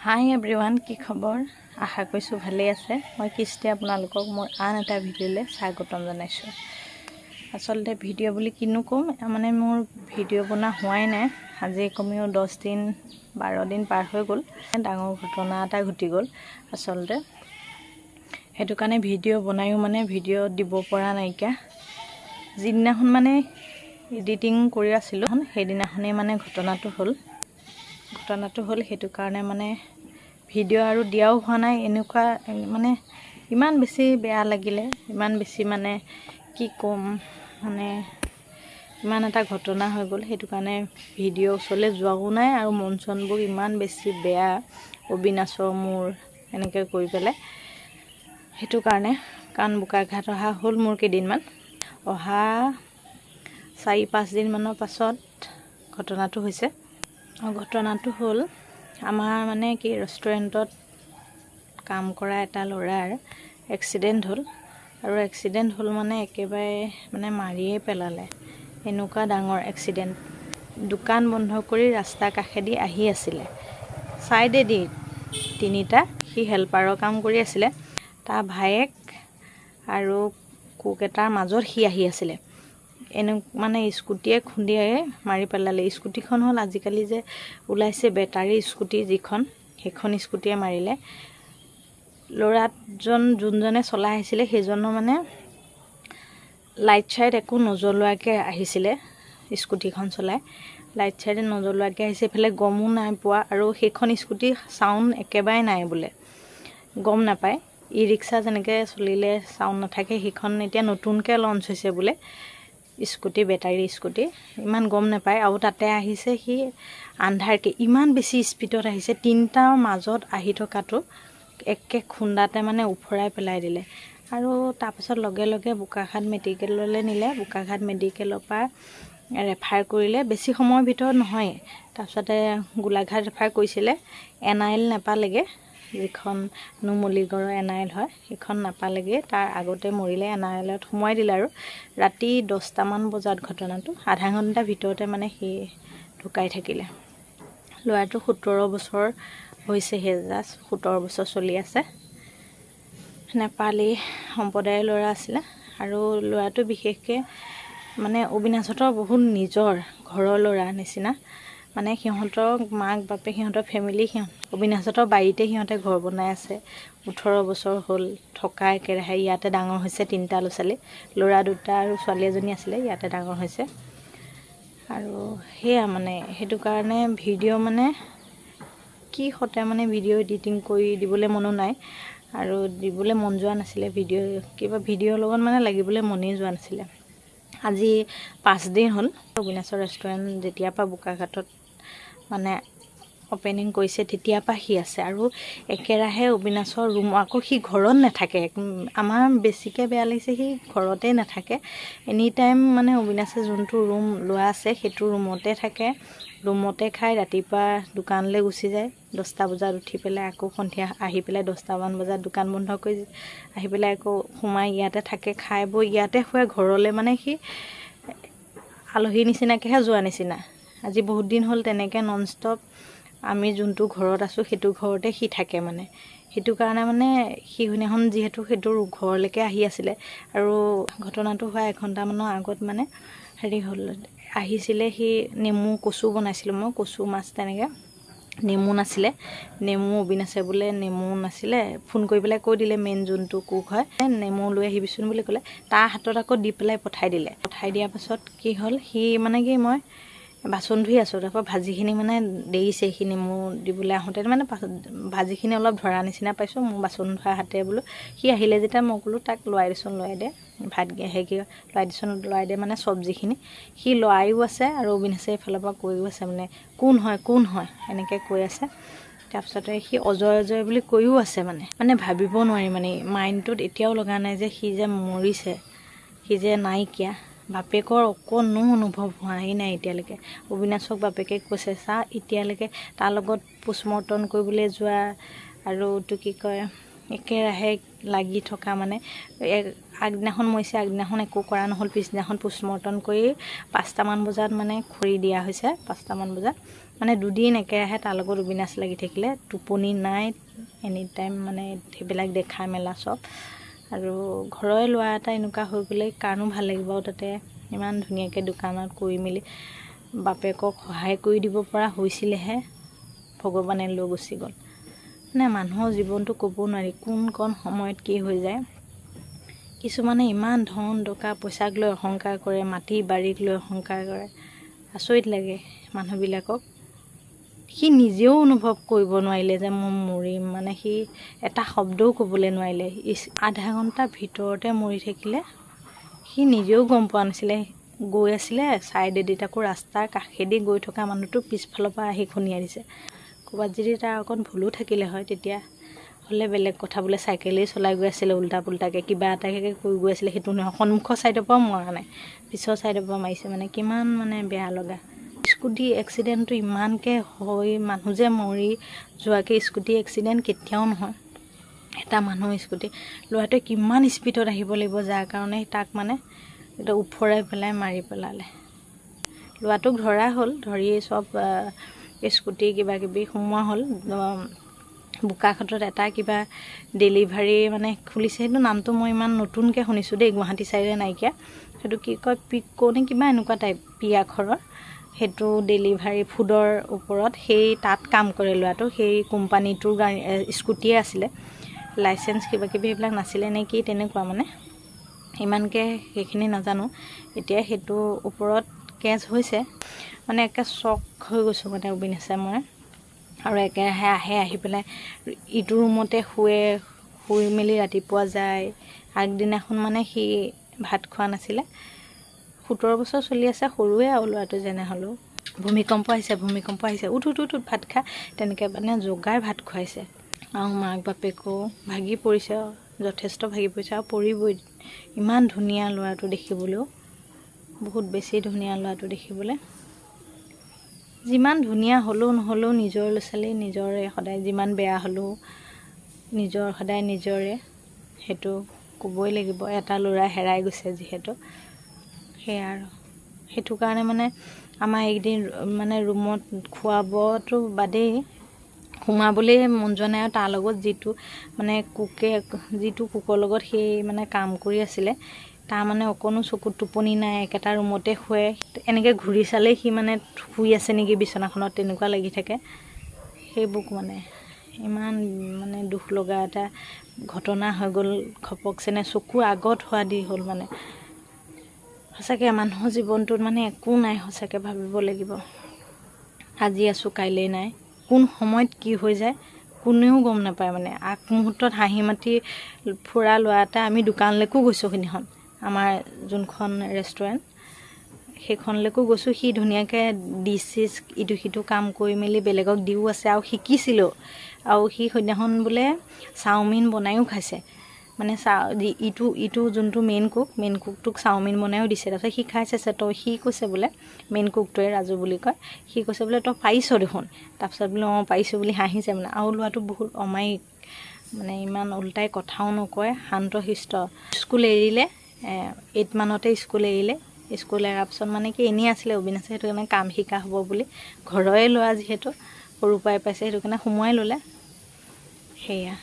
হাই everyone, কি খবৰ? আশা কৰিছোঁ ভালেই আছে। মই কৃষ্টি, আপোনালোকক মোৰ আন এটা ভিডিঅ'লৈ স্বাগতম জনাইছোঁ। আচলতে ভিডিঅ' বুলি কিনো ক'ম, মানে মোৰ ভিডিঅ' বনোৱা হোৱাই নাই। আজি কমেও 10 দিন, 12 দিন পাৰ হৈ গ'ল। ডাঙৰ ঘটনা এটা ঘটি গ'ল আচলতে, সেইটো কাৰণে ভিডিঅ' বনায়ো মানে ভিডিঅ' দিব পৰা নাইকিয়া। যিদিনাখন মানে এডিটিং কৰি আছিলোঁ, সেইদিনাখনেই মানে ঘটনাটো হ'ল। সেইটো কাৰণে মানে ভিডিঅ' আৰু দিয়াও হোৱা নাই। এনেকুৱা মানে ইমান বেছি বেয়া লাগিলে, ইমান বেছি মানে কি ক'ম, মানে ইমান এটা ঘটনা হৈ গ'ল, সেইটো কাৰণে ভিডিঅ' ওচৰলৈ যোৱাও নাই। আৰু মন চনবোৰ ইমান বেছি বেয়া অবিনাশৰ মোৰ এনেকৈ কৰি পেলাই, সেইটো কাৰণে। কাৰণ বোকাঘাট অহা হ'ল মোৰ কেইদিনমান, অহা 4-5 দিনমানৰ পাছত ঘটনাটো হৈছে। আৰু ঘটনাটো হ'ল, আমাৰ মানে কি ৰেষ্টুৰেণ্টত কাম কৰা এটা ল'ৰাৰ এক্সিডেণ্ট হ'ল। আৰু এক্সিডেণ্ট হ'ল মানে একেবাৰে মানে মাৰিয়ে পেলালে, এনেকুৱা ডাঙৰ এক্সিডেণ্ট। দোকান বন্ধ কৰি ৰাস্তা কাষেদি আহি আছিলে, ছাইডেদি তিনিটা, সি হেল্পাৰৰ কাম কৰি আছিলে, তাৰ ভায়েক আৰু কুক এটাৰ মাজত সি আহি আছিলে। এনে মানে স্কুটিয়ে খুন্দিয়াই মাৰি পেলালে। স্কুটিখন হ'ল আজিকালি যে ওলাইছে বেটাৰী স্কুটি যিখন, সেইখন স্কুটিয়ে মাৰিলে। ল'ৰাজন যোনজনে চলাই আহিছিলে, সেইজনো মানে লাইট চাইট একো নজ্বলোৱাকৈ আহিছিলে। স্কুটিখন চলাই লাইট চাইট নজ্বলোৱাকৈ আহিছে, এইফালে গমো নাই পোৱা। আৰু সেইখন স্কুটি চাউণ্ড একেবাৰে নাই বোলে, গম নাপায়। ই ৰিক্সা যেনেকৈ চলিলে চাউণ্ড নাথাকে, সেইখন এতিয়া নতুনকৈ লঞ্চ হৈছে বোলে স্কুটি, বেটাৰী স্কুটি, ইমান গম নাপায়। আৰু তাতে আহিছে সি আন্ধাৰকৈ, ইমান বেছি স্পীডত আহিছে, তিনিটাৰ মাজত আহি থকাটো একে খুন্দাতে মানে উফৰাই পেলাই দিলে। আৰু তাৰপাছত লগে লগে বোকাখাত মেডিকেললৈ নিলে। বোকাখাত মেডিকেলৰ পৰা ৰেফাৰ কৰিলে, বেছি সময়ৰ ভিতৰত নহয়। তাৰপিছতে গোলাঘাট ৰেফাৰ কৰিছিলে, এন I L নাপালেগৈ। যিখন নুমলীগড়ৰ এন I L হয়, সেইখন নাপালেগৈ, তাৰ আগতে মৰিলে। এন আই এলত সোমোৱাই দিলে। আৰু ৰাতি 10টামান বজাত ঘটনাটো, আধা ঘণ্টাৰ ভিতৰতে মানে সি ঢুকাই থাকিলে। ল'ৰাটো 17 বছৰ হৈছেহে, জাষ্ট 17 বছৰ চলি আছে। নেপালী সম্প্ৰদায়ৰ ল'ৰা আছিলে। আৰু ল'ৰাটো বিশেষকৈ মানে অবিনাশহঁতৰ বহুত নিজৰ ঘৰৰ ল'ৰা নিচিনা। মানে সিহঁতৰ মাক বাপেক, সিহঁতৰ ফেমিলি, সিহঁত অবিনাশহঁতৰ বাৰীতে সিহঁতে ঘৰ বনাই আছে। 18 বছৰ হ'ল থকা, একেৰাহে ইয়াতে ডাঙৰ হৈছে। তিনিটা ল'ৰা ছোৱালী, ল'ৰা দুটা আৰু ছোৱালী এজনী আছিলে, ইয়াতে ডাঙৰ হৈছে। আৰু সেয়া মানে সেইটো কাৰণে ভিডিঅ' মানে কি সতে মানে ভিডিঅ' এডিটিং কৰি দিবলৈ মনো নাই আৰু দিবলৈ মন যোৱা নাছিলে ভিডিঅ', কিবা ভিডিঅ'ৰ লগত মানে লাগিবলৈ মনেই যোৱা নাছিলে। আজি 5 দিন হ'ল। অবিনাশৰ ৰেষ্টুৰেণ্ট যেতিয়াৰ পৰা বোকাখাটত মানে অ'পেনিং কৰিছে, তেতিয়াৰ পৰা সি আছে আৰু একেৰাহে অবিনাশৰ ৰুম। আকৌ সি ঘৰত নাথাকে। আমাৰ বেছিকৈ বেয়া লাগিছে, সি ঘৰতে নাথাকে। এনি টাইম মানে অবিনাশে যোনটো ৰুম লোৱা আছে, সেইটো ৰুমতে থাকে, ৰুমতে খায়। ৰাতিপুৱা দোকানলৈ গুচি যায় 10টা বজাত উঠি পেলাই, আকৌ সন্ধিয়া আহি পেলাই 10টামান বজাত দোকান বন্ধ কৰি আহি পেলাই আকৌ সোমাই ইয়াতে থাকে, খাই বৈ ইয়াতে শুৱে। ঘৰলৈ মানে সি আলহী নিচিনাকৈহে যোৱা নিচিনা। আজি বহুত দিন হ'ল তেনেকৈ নন ষ্টপ আমি যোনটো ঘৰত আছোঁ, সেইটো ঘৰতে সি থাকে। মানে সেইটো কাৰণে মানে সি সেইদিনাখন যিহেতু সেইটো ঘৰলৈকে আহি আছিলে আৰু ঘটনাটো হোৱা এঘণ্টামানৰ আগত মানে হেৰি হ'ল, আহিছিলে সি। নেমু কচু বনাইছিলোঁ মই, কচু মাছ তেনেকৈ, নেমু নাছিলে। নেমু অবিনাশে বোলে নেমু নাছিলে, ফোন কৰি পেলাই কৈ দিলে মেইন যোনটো কুক হয়, নেমু লৈ আহিবিচোন বুলি ক'লে। তাৰ হাতত আকৌ দি পেলাই পঠাই দিলে। পঠাই দিয়াৰ পাছত কি হ'ল, সি মানে কি মই বাচন ধুই আছোঁ, তাৰপৰা ভাজিখিনি মানে দেৰিছে, সেইখিনি নেমু দিবলৈ আহোঁতে মানে ভাজিখিনি অলপ ধৰা নিচিনা পাইছোঁ। মোৰ বাচন ধোৱা হাতে বোলো সি আহিলে যেতিয়া মই ক'লোঁ তাক, লৰাই দেচোন, লৰাই দে ভাত, সেই কি লৰাই দেচোন, লৰাই দে মানে চব্জিখিনি। সি লৰায়ো আছে আৰু অবিনাশে এইফালৰ পৰা কৈও আছে, মানে কোন হয়, কোন হয় এনেকৈ কৈ আছে। তাৰপিছতে সি অজয় অজয় বুলি কৈও আছে। মানে মানে ভাবিব নোৱাৰি, মানে মাইণ্ডটোত এতিয়াও লগা নাই যে সি যে মৰিছে, সি যে নাইকিয়া। বাপেকৰ অকণো অনুভৱ হোৱাই নাই এতিয়ালৈকে। অবিনাশক বাপেকে কৈছে, চা, এতিয়ালৈকে তাৰ লগত পোষ্টমৰ্টম কৰিবলৈ যোৱা আৰু এইটো কি কয়, একেৰাহে লাগি থকা, মানে আগদিনাখন মৰিছে, আগদিনাখন একো কৰা নহ'ল, পিছদিনাখন পোষ্টমৰ্টম কৰি 5টামান বজাত মানে খৰি দিয়া হৈছে, 5টামান বজাত। মানে দুদিন একেৰাহে তাৰ লগত অবিনাশ লাগি থাকিলে, টোপনি নাই, এনি টাইম মানে সেইবিলাক দেখা মেলা চব। আৰু ঘৰৰে ল'ৰা এটা এনেকুৱা হৈ গ'লে কাৰণো ভাল লাগিব। আৰু তাতে ইমান ধুনীয়াকৈ দোকানত কৰি মেলি বাপেকক সহায় কৰি দিব পৰা হৈছিলেহে, ভগৱানে লৈ গুচি গ'ল। মানে মানুহৰ জীৱনটো ক'ব নোৱাৰি কোন কোন সময়ত কি হৈ যায়। কিছুমানে ইমান ধন টকা পইচাক লৈ অহংকাৰ কৰে, মাটি বাৰীক লৈ অহংকাৰ কৰে, আচৰিত লাগে মানুহবিলাকক। সি নিজেও অনুভৱ কৰিব নোৱাৰিলে যে মই মৰিম, মানে সি এটা শব্দও ক'বলৈ নোৱাৰিলে। আধা ঘণ্টাৰ ভিতৰতে মৰি থাকিলে, সি নিজেও গম পোৱা নাছিলে। গৈ আছিলে ছাইডেদি, তাকো ৰাস্তাৰ কাষেদি গৈ থকা মানুহটো পিছফালৰ পৰা আহি খুন্দিয়াই দিছে। ক'ৰবাত যদি তাৰ অকণ ভুলো থাকিলে হয় তেতিয়া হ'লে বেলেগ কথা, বোলে চাইকেলেই চলাই গৈ আছিলে উল্টা পুল্টাকৈ কিবা এটাকে কৰি গৈ আছিলে, সেইটো নহয়। সন্মুখৰ ছাইডৰ পৰাও মৰা নাই, পিছৰ ছাইডৰ পৰা মাৰিছে। মানে কিমান মানে বেয়া লগা। স্কুটি এক্সিডেণ্টটো ইমানকৈ হৈ মানুহ যে মৰি যোৱাকৈ স্কুটি এক্সিডেণ্ট কেতিয়াও নহয়। এটা মানুহ স্কুটি ল'ৰাটোৱে কিমান স্পীডত আহিব লাগিব, যাৰ কাৰণে তাক মানে একদম ওফৰাই পেলাই মাৰি পেলালে। ল'ৰাটোক ধৰা হ'ল, ধৰি চব স্কুটি কিবা কিবি সোমোৱা হ'ল। বোকাখাতত এটা কিবা ডেলিভাৰী মানে খুলিছে, সেইটো নামটো মই ইমান নতুনকৈ শুনিছোঁ দেই, গুৱাহাটী চাইডে নাইকিয়া। সেইটো কি কয়, পিকো নে কিবা এনেকুৱা টাইপ পি আখৰৰ, সেইটো ডেলিভাৰী ফুডৰ ওপৰত সেই তাত কাম কৰে ল'ৰাটো। সেই কোম্পানীটোৰ গাড়ী স্কুটিয়ে আছিলে, লাইচেঞ্চ কিবা কিবি সেইবিলাক নাছিলে নে কি তেনেকুৱা, মানে ইমানকৈ সেইখিনি নাজানো এতিয়া। সেইটো ওপৰত কেছ হৈছে, মানে একে চক হৈ গৈছোঁ মানে অবিনাশে মই। আৰু একেৰাহে আহে, আহি পেলাই ইটো ৰুমতে শুৱে, শুই মেলি ৰাতিপুৱা যায়। আগদিনাখন মানে সি ভাত খোৱা নাছিলে। 17 বছৰ চলি আছে, সৰুৱে আৰু ল'ৰাটো যেনে হ'লেও। ভূমিকম্প আহিছে, ভূমিকম্প আহিছে, উঠ উঠ উঠ ভাত খা, তেনেকৈ মানে জগাই ভাত খুৱাইছে। আৰু মাক বাপেকো ভাগি পৰিছে, যথেষ্ট ভাগি পৰিছে আৰু পৰিবই। ইমান ধুনীয়া ল'ৰাটো দেখিবলৈও, বহুত বেছি ধুনীয়া ল'ৰাটো দেখিবলৈ। যিমান ধুনীয়া হ'লেও নহ'লেও নিজৰ ল'ৰা ছোৱালী নিজৰে সদায়, যিমান বেয়া হ'লেও নিজৰ সদায় নিজৰে, সেইটো ক'বই লাগিব। এটা ল'ৰা হেৰাই গৈছে যিহেতু, সেয়া আৰু সেইটো কাৰণে মানে আমাৰ এইকেইদিন মানে ৰুমত খোৱাবতো বাদেই, সোমাবলৈ মন যোৱা নাই। আৰু তাৰ লগত যিটো মানে কুকে, যিটো কুকৰ লগত সেই মানে কাম কৰি আছিলে, তাৰ মানে অকণো চকুত টোপনি নাই, একেটা ৰুমতে শুৱে। এনেকৈ ঘূৰি চালেই সি মানে শুই আছে নেকি বিচনাখনত তেনেকুৱা লাগি থাকে। সেইবোৰ মানে ইমান মানে দুখ লগা এটা ঘটনা হৈ গ'ল ঘপকচেনে চকুৰ আগত হোৱা দি হ'ল। মানে সঁচাকৈ মানুহৰ জীৱনটোত মানে একো নাই, সঁচাকৈ ভাবিব লাগিব। আজি আছোঁ কাইলৈ নাই, কোন সময়ত কি হৈ যায় কোনেও গম নাপায়। মানে আগমুহূৰ্তত হাঁহি মাতি ফুৰা ল'ৰা এটা, আমি দোকানলৈকো গৈছোঁ সেইদিনাখন, আমাৰ যোনখন ৰেষ্টুৰেণ্ট সেইখনলৈকো গৈছোঁ। সি ধুনীয়াকৈ ডিছ চিছ ইটো সিটো কাম কৰি মেলি বেলেগক দিও আছে আৰু শিকিছিলেও। আৰু সি সেইদিনাখন বোলে চাওমিন বনায়ো খাইছে, মানে ইটো ইটো যোনটো মেইন কুক, মেইন কুকটোক চাওমিন বনায়ো দিছে। তাৰপিছত সি খাই চাইছে, তই সি কৈছে বোলে, মেইন কুকটোৱে ৰাজু বুলি কয়, সি কৈছে বোলে তই পাৰিছ দেখোন। তাৰপিছত বোলে অঁ পাৰিছোঁ বুলি হাঁহিছে মানে। আৰু ল'ৰাটো বহুত অমায়িক, মানে ইমান ওল্টাই কথাও নকয়, শান্ত শিষ্ট। স্কুল এৰিলে, 8 মানতে স্কুল এৰিলে। স্কুল এৰাৰ পিছত মানে কি এনেই আছিলে অবিনাশে, সেইটো কাৰণে কাম শিকা হ'ব বুলি, ঘৰৰে ল'ৰা যিহেতু সৰুৰ পৰাই পাইছে, সেইটো কাৰণে সোমোৱাই ল'লে। সেয়া।